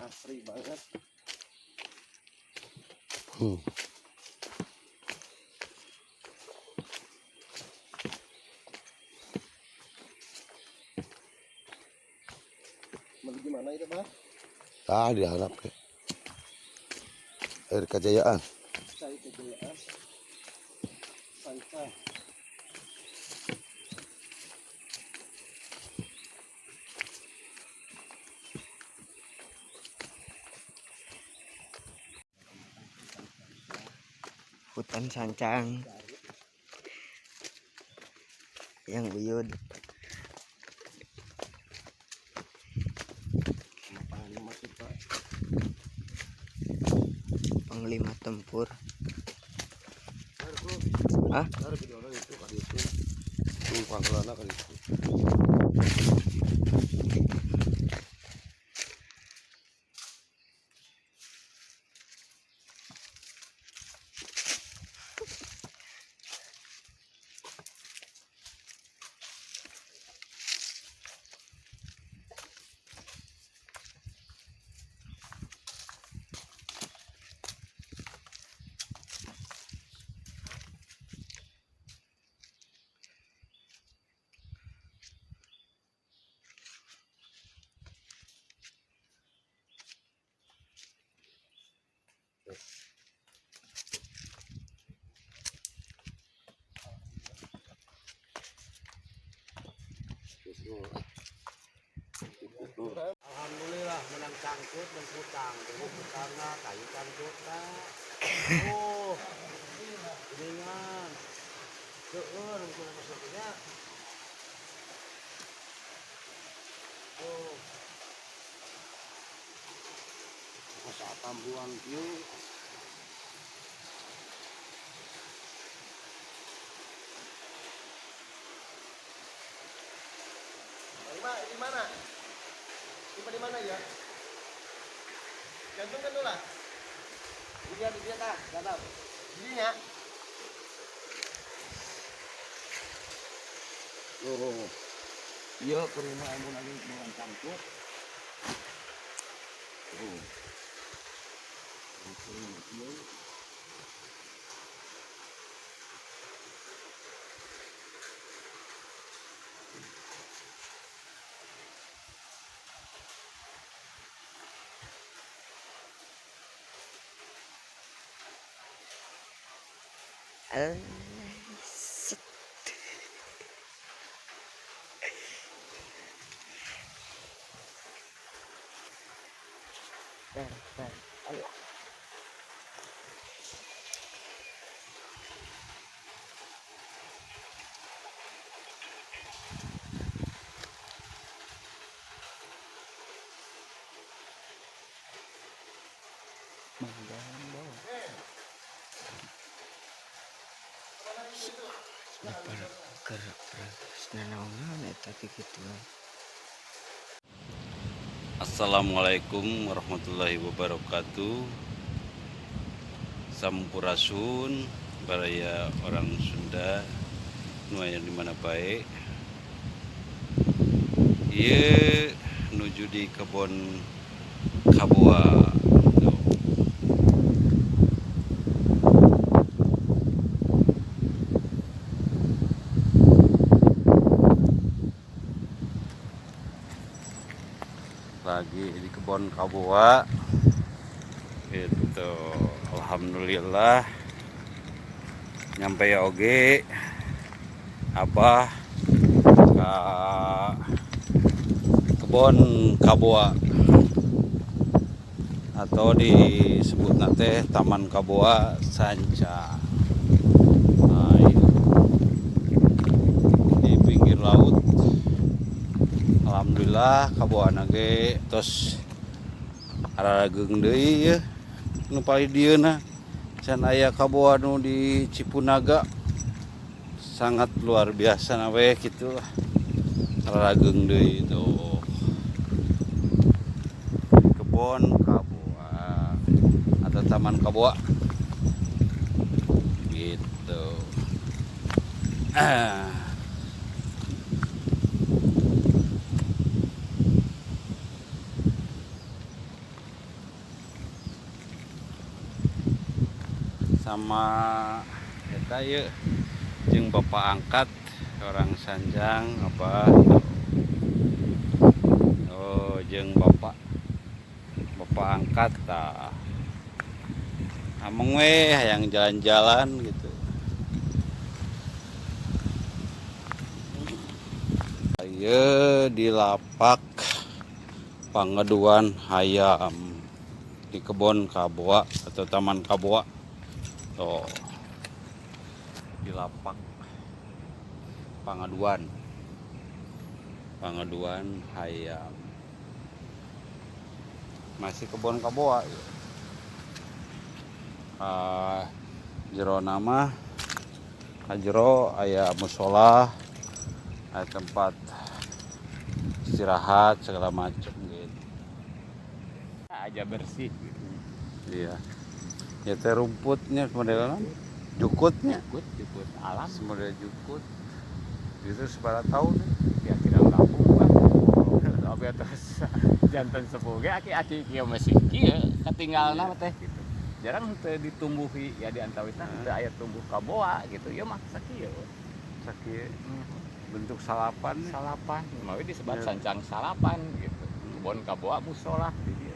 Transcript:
Asri banget. Menuju mana itu, Pak? Ah, diharap ke. Air Kejayaan. Cai Kejayaan. Sanca. Hutan Sancang yang uyud. Panglima kita. Panglima tempur. Hah? Ntar videonya itu kali itu. Tuh pangkalana kali itu. Alhamdulillah menang cangcut, menang hutang, hutangna kayu cangcutna. Oh, geningan. Seueur nu kudu nya. Oh. Masa tambuang kieu. Lima di mana? Lima di mana ya? Gantung kan lah. Di dia tah, gantap. Jadinya. Oh. Ieu kurima amun lagi menang cangcut. Oh. Kurima ieu. Set. Tar, tar. Alah. Mangga bawah. Assalamualaikum warahmatullahi wabarakatuh. Sampurasun baraya orang Sunda nu aya di mana bae. Ieu nuju di kebon Kaboa. Tuh. Lagi di kebon Kaboa. Itu alhamdulillah nyampe ya oge Abah ke kebon Kaboa atau disebut teh Taman Kaboa Sanca. Nah, ini di pinggir laut. Alhamdulillah kaboana ge tos ararageung deui yeuh nu palih dieuna can aya kaboa nu di Cipunaga, sangat luar biasa na we kitu lah, ararageung deui tuh kebon Kaboa atau Taman Kaboa gitu. Sama eta ieu jeung bapak angkat orang Sanjang apa. Oh, jeung bapak bapak angkat tah. Ameng we hayang jalan-jalan gitu. Ieu di lapak pangeduan hayam di kebon Kaboa atau Taman Kaboa. Tuh. Di lapak pangaduan. Pangaduan hayam. Masih kebon Kaboa ya. Ah, jero nama jero aya musola, aya tempat istirahat segala macam gitu. Aja bersih gitu. Iya. Ya teh rumputnya modelnya jukutnya. Jukut, jukut alam. Model jukut. Itu seberapa tahun nih? Ya tidak kampung Pak. Tapi atas janten sepuh ge aki-aki kieu masih kieu katinggalna mah teh gitu. Jarang teu ditumbuhi ya, di antawisna teu aya tumbuh kaboa gitu. Ieu mah sakieu. Sakieu bentuk salapan nih. Salapan, mawi disebut Ya. sancang salapan gitu. Kebon kaboa musola di dieu.